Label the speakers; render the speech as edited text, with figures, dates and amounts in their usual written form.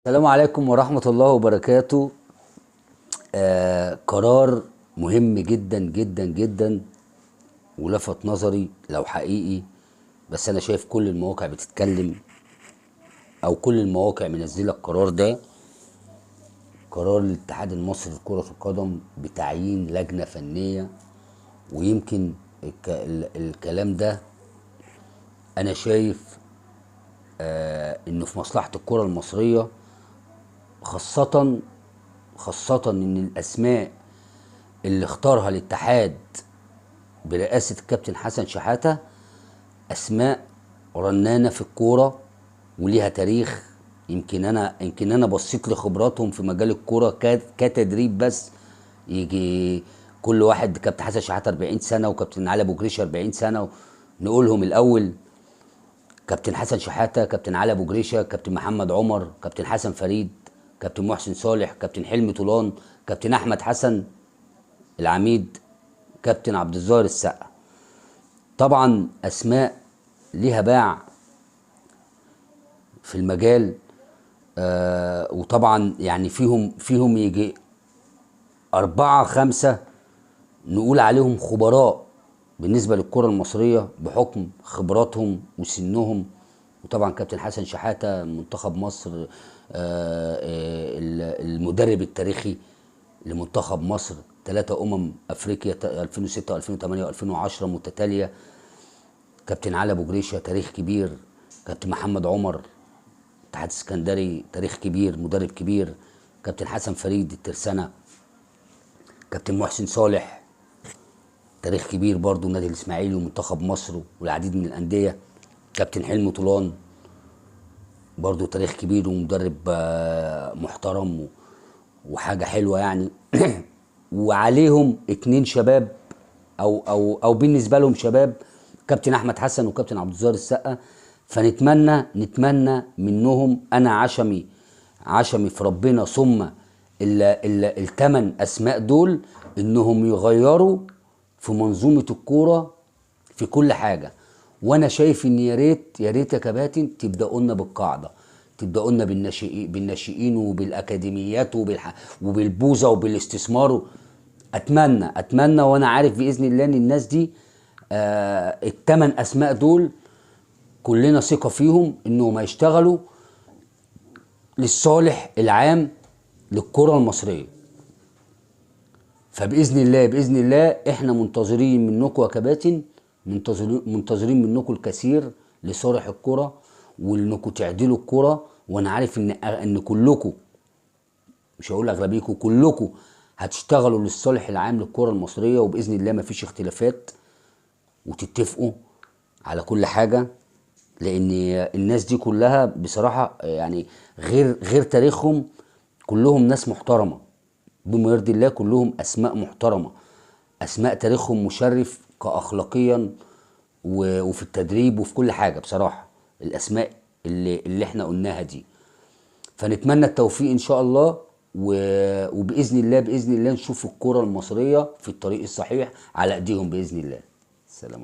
Speaker 1: السلام عليكم ورحمة الله وبركاته. قرار مهم جدا جدا جدا ولفت نظري لو حقيقي، بس أنا شايف كل المواقع بتتكلم أو كل المواقع منزلة القرار ده، قرار الاتحاد المصري لكرة القدم بتعيين لجنة فنية. ويمكن الكلام ده أنا شايف إنه في مصلحة الكرة المصرية، خاصة إن الأسماء اللي اختارها الاتحاد برئاسة الكابتن حسن شحاتة أسماء رنانة في الكورة وليها تاريخ. يمكن أنا بصيت لخبراتهم في مجال الكورة كتدريب بس، يجي كل واحد كابتن حسن شحاتة 40 سنة وكابتن علي أبو جريشة 40 سنة، نقولهم الأول كابتن حسن شحاتة، كابتن علي أبو جريشة، كابتن محمد عمر، كابتن حسن فريد، كابتن محسن صالح، كابتن حلمي طولان، كابتن أحمد حسن العميد، كابتن عبد الظاهر السقا. طبعا أسماء ليها باع في المجال، وطبعا يعني فيهم يجي 4 5 نقول عليهم خبراء بالنسبة للكرة المصرية بحكم خبراتهم وسنهم. وطبعا كابتن حسن شحاتة منتخب مصر، المدرب التاريخي لمنتخب مصر، 3 أفريقيا 2006 و2008 و2010 متتالية. كابتن علي أبو جريشة تاريخ كبير، كابتن محمد عمر اتحاد اسكندري تاريخ كبير، مدرب كبير، كابتن حسن فريد الترسانة، كابتن محسن صالح تاريخ كبير برضو نادي الإسماعيلي ومنتخب مصر والعديد من الأندية، كابتن حلمي طولان برضو تاريخ كبير ومدرب محترم وحاجة حلوة يعني. وعليهم 2 شباب أو أو أو بالنسبة لهم شباب، كابتن أحمد حسن وكابتن عبد الظاهر السقا. فنتمنى منهم، أنا عشمي في ربنا ثم ال8 أسماء دول إنهم يغيروا في منظومة الكورة في كل حاجة. وأنا شايف إن يا ريت يا ريت يا كباتن تبدأوا لنا بالقاعدة، تبدأوا لنا بالناشئين وبالأكاديميات وبالبوزة وبالاستثمار. أتمنى وأنا عارف بإذن الله إن الناس دي ال8 أسماء دول كلنا ثقة فيهم إنهم هيشتغلوا للصالح العام للكرة المصرية. فبإذن الله بإذن الله إحنا منتظرين منكم يا كباتن، منتظرين منكم الكثير لصالح الكرة، وإنكم تعدلوا الكرة. وأنا عارف إن كلكم، مش هقول أغلبيكم، كلكم هتشتغلوا للصالح العام للكرة المصرية، وبإذن الله مفيش اختلافات وتتفقوا على كل حاجة. لأن الناس دي كلها بصراحة يعني غير تاريخهم كلهم ناس محترمة بما يرضي الله، كلهم أسماء محترمة، أسماء تاريخهم مشرف كأخلاقيا وفي التدريب وفي كل حاجة بصراحة، الأسماء اللي احنا قلناها دي. فنتمنى التوفيق إن شاء الله، وبإذن الله بإذن الله نشوف الكرة المصرية في الطريق الصحيح على أيديهم بإذن الله. سلام.